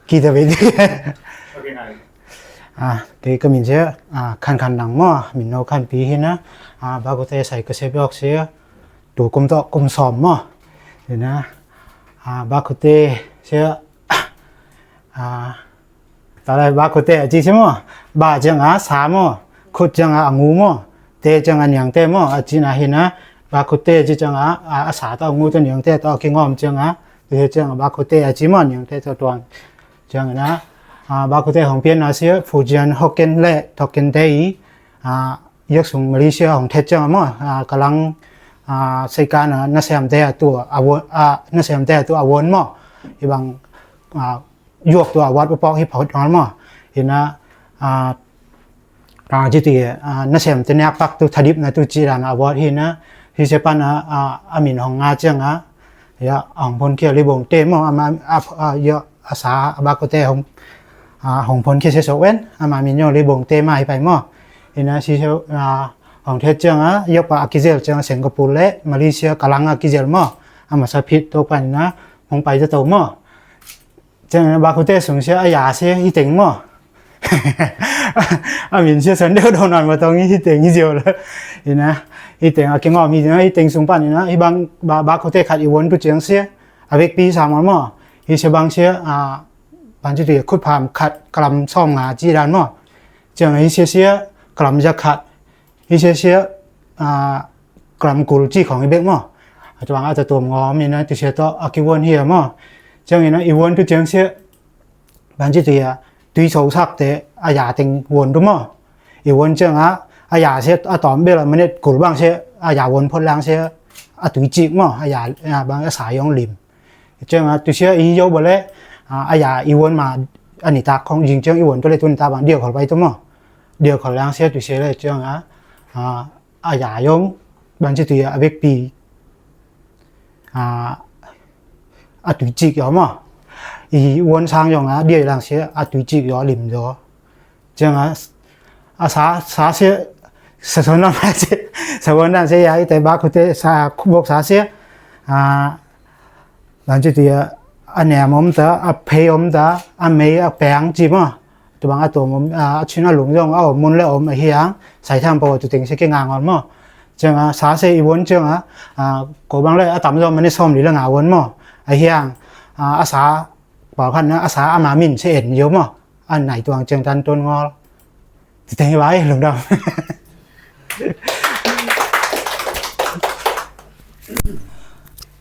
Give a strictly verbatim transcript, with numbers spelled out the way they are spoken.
Kì tơ bê. Ơ, kê kơ mĭn sia, ơ, khăn khăn năng mơ̆, mĭn nô khăn pi hĭ nă, ơ, bác Quốc Tế sai kơ sia biŏk sia, tu kŭm tŏ kŭm sòm mơ̆. Hĭ nă, ơ, bác Quốc Tế sia, ơ, ta lĕ bác Quốc Tế a či sia mơ̆, bác jang a sa mơ̆, Quốc jang a ngô mơ̆, Tế jang a niang Tế mơ̆, a či nă hĭ nă, bác Quốc Tế či jang a, a, a sa tŏ ngô tŏ niang Tế tŏ kĭ ngom jang a, Tế jang a bác Quốc Tế a či mơ̆, niang Tế tŏ tuang. Jang nă, a, bác Quốc Tế hong piên nă sia, Fujian Hokkien lĕ, Hokkien Tế, a, yơk sung Malaysia hong thet jang mơ̆, a, kơ lăng, a, sai ka nă, nă sem Tế a tu, a won, a, nă sem Tế a tu, a won mơ̆. Hĭ bang, a, yuôk tu a wăt pơpŏk hĭ phot ngon mơ̆. Hĭ nă, a, a, jĭ ti, a, nă sem Tế nă pak tu thadip nă tu či đan a wăt hĭ nă. Hĭ sia păn a, a, a mĭn hong nga jang a. Yă, hong phôn kia li bông Tế mơ̆, a, ma, a, a, yă, a sa, a bác Quốc Tế hong, a, hong phôn kia sia sô wen, a ma mĭn yŏng li bông Tế ma hĭ pay mơ̆. Hĭ nă sia, a, hong thet jang a, yŏk pa a kizêl jang Singapore lĕ, Malaysia kơ lăng a kizêl mơ̆. A ma sa phit tŏ păn nă, hong pay jă tô mơ̆. Jang bác Quốc Tế sung sia a yă sia hĭ têng mơ̆. A mĭn sia săn đeo đô năn ma tong hĭ têng hĭ diêu lĕ. Hĭ nă, hĭ têng a kê ngom hĭ nă, hĭ têng sung păn hĭ nă, hĭ bang bác Quốc Tế khăt hĭ won tu jang sia. A wek pi sa mơ̆ mơ̆. Hĭ sia bang sia, a, bang či tu khut pham khăt klam song nga či đan mơ̆. Jang hĭ sia sia klam ja khăt. Hĭ sia sia, a, klam kul či khong hĭ bek mơ̆. A, tuang a ta tuôm ngom hĭ nă, tu sia tŏ, a kê won hĭ mơ̆. Jang hĭ nă, hĭ won tu jang sia, bang či tu a, tui sô sak Tế, a yă têng won tu mơ̆. Hĭ won jang a, a yă sia, a tŏm bel a mơnet kul bang sia, a yă won phot lang sia, a tui jik mơ̆, a yă, a bang a sa yŏng lim. Jang a, tu sia hĭ yô bơ lĕ, a, a yă hĭ won ma, a ni tak khong jing jang hĭ won tu lĕ tu ni tak bang điêu khol bai tu mơ̆. Điêu khol lang sia tu sia lĕ jang a, a, a yă yŏng, bang či tu a wek pi, a, a tui jik yô mơ̆. Hĭ won sang yŏng a, điêu lang sia, a tui jik yô lim yô. Jang a, a sa, sa sia, sa sôn năn sia, sa won năn sia yă, hĭ Tế bác Quốc Tế, sa bok sa sia. A, bang či tu a, a nem ôm ta, a phê ôm ta, a mê, a peng či mơ̆. Tu bang a tuôm ôm, a, a čin a lung yŏng, a ôm mŭn lĕ ôm a hiang, sai tham pô tu têng sia kê ngang ôn mơ̆. Jang a, sa sia hĭ won jang a, a, kô bang lĕ, a tăm yŏng mơnet sôm li lĕ nga won mơ̆. A hiang, a, a sa, pao khăn nă, a sa, a ma mĭn sia en yô mơ̆. Ăn nai tuang jang tan tôn ngol. Ti teng bai lung dam.